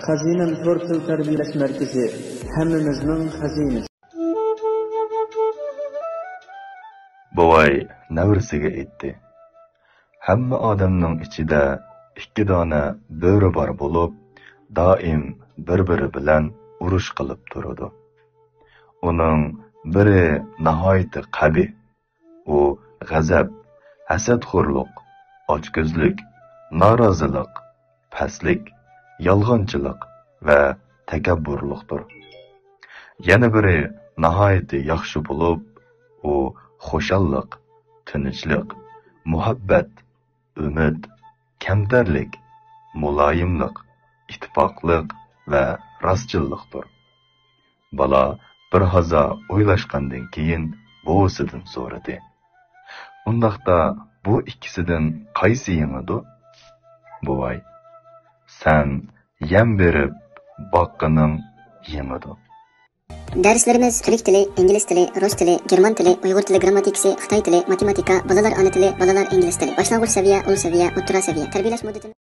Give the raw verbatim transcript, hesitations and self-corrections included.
خەزىنەم تور تىل تەربىيەلەش مەركىزى، ھەممىمىزنىڭ خەزىنىسى. بوۋاي نەۋرىسىگە ئېيتتى: ھەممە ئادەمنىڭ ئىچىدە ئىككى دانە بۆرە بار بولۇپ، دائىم بىر-بىرى بىلەن ئۇرۇش قىلىپ تۇرىدۇ. ئۇنىڭ بىرى ناھايىتى قەبىھ، ئۇ غەزەپ، ھەسەتخورلۇق، ئاچكۆزلۈك، نارازىلىق، پەسلىك، يالغانچىلىق ۋە تەكەببۇرلۇقتۇر. يەنە بىرى ناھايىتى ياخشى بولۇپ، ئۇ خۇشاللىق، تىنچلىق، مۇھەببەت، ئۈمىد، كەمتەرلىك، مۇلايىملىق، ئىتتىپاقلىق ۋە راستچىللىقتۇر. بالا بىر ھازا ئويلاشقاندىن كېيىن بوۋىسىدىن سورىدى: ئۇنداقتا بۇ ئىككىسىدىن قايسى يېڭىدۇ؟ بوۋاي: سەن يەم بېرىپ باققىنىڭ يېڭىدۇ. دەرسلىرىمىز تۈرك تىلى، ئىنگلىز تىلى، رۇس تىلى، گېرمان تىلى، ئۇيغۇر تىلى گىرامماتىكىسى، خىتاي تىلى، ماتېماتىكا، بالىلار ئانا تىلى، بالىلار ئىنگلىز تىلى، باشلانغۇچ سەۋىيە، ئۇل سەۋىيە، ئوتتۇرا سەۋىيە. تەربىيەلەش مۇددىتىنى